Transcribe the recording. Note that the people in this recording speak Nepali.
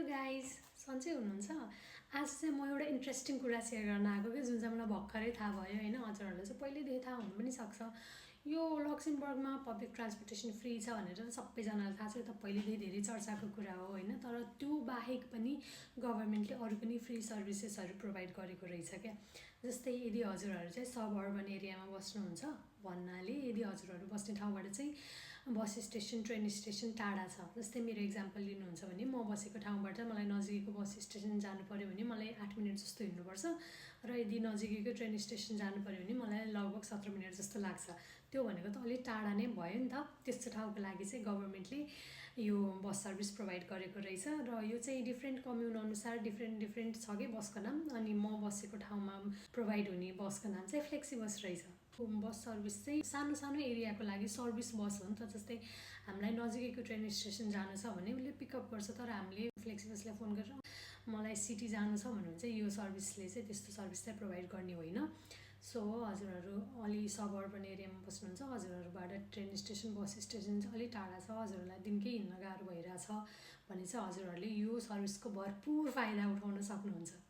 गाइज सन्चै हुनुहुन्छ। आज चाहिँ म एउटा इन्ट्रेस्टिङ कुरा सेयर गर्न आएको कि जुन चाहिँ मलाई भर्खरै थाहा भयो होइन। हजुरहरूलाई चाहिँ पहिल्यैदेखि थाहा हुनु पनि सक्छ। यो लक्जमबर्गमा पब्लिक ट्रान्सपोर्टेसन फ्री छ भनेर सबैजनालाई थाहा छ, यो त पहिल्यैदेखि धेरै चर्चाको कुरा हो होइन। तर त्यो बाहेक पनि गभर्मेन्टले अरू पनि फ्री सर्भिसेसहरू प्रोभाइड गरेको रहेछ क्या। जस्तै यदि हजुरहरू चाहिँ सब अर्बन एरियामा बस्नुहुन्छ भन्नाले यदि हजुरहरू बस्ने ठाउँबाट चाहिँ बस स्टेसन ट्रेन स्टेसन टाढा छ, जस्तै मेरो इक्जाम्पल लिनुहुन्छ भने म बसेको ठाउँबाट मलाई नजिकैको बस स्टेसन जानु पर्यो भने मलाई 8 मिनट जस्तो हिँड्नुपर्छ र यदि नजिकैको ट्रेन स्टेसन जानु पर्यो भने मलाई लगभग 17 मिनट जस्तो लाग्छ। त्यो भनेको त अलिक टाढा नै भयो नि त। त्यस्तो ठाउँको लागि चाहिँ गभर्मेन्टले यो बस सर्भिस प्रोभाइड गरेको रहेछ र यो चाहिँ डिफ्रेन्ट कम्युन अनुसार डिफ्रेन्ट छ कि बसको नाम। अनि म बसेको ठाउँमा प्रोभाइड हुने बसको नाम चाहिँ फ्लेक्सी बस रहेछ। बस सर्भिस चाहिँ सानो सानो एरियाको लागि सर्भिस बस हो नि त। जस्तै हामीलाई नजिकैको ट्रेन स्टेसन जानु छ भने उसले पिकअप गर्छ, तर हामीले फ्लेक्सी बसलाई फोन गरेर मलाई सिटी जानु छ भन्नुहुन्छ यो सर्भिसले चाहिँ त्यस्तो सर्भिस चाहिँ प्रोभाइड गर्ने होइन। सो हजुरहरू अलि सब अर्बन एरियामा बस्नुहुन्छ, हजुरहरूबाट ट्रेन स्टेसन बस स्टेसन चाहिँ अलिक टाढा छ, हजुरहरूलाई दिनकै हिँड्न गाह्रो भइरहेछ भने चाहिँ हजुरहरूले यो सर्भिसको भरपुर फाइदा उठाउन सक्नुहुन्छ।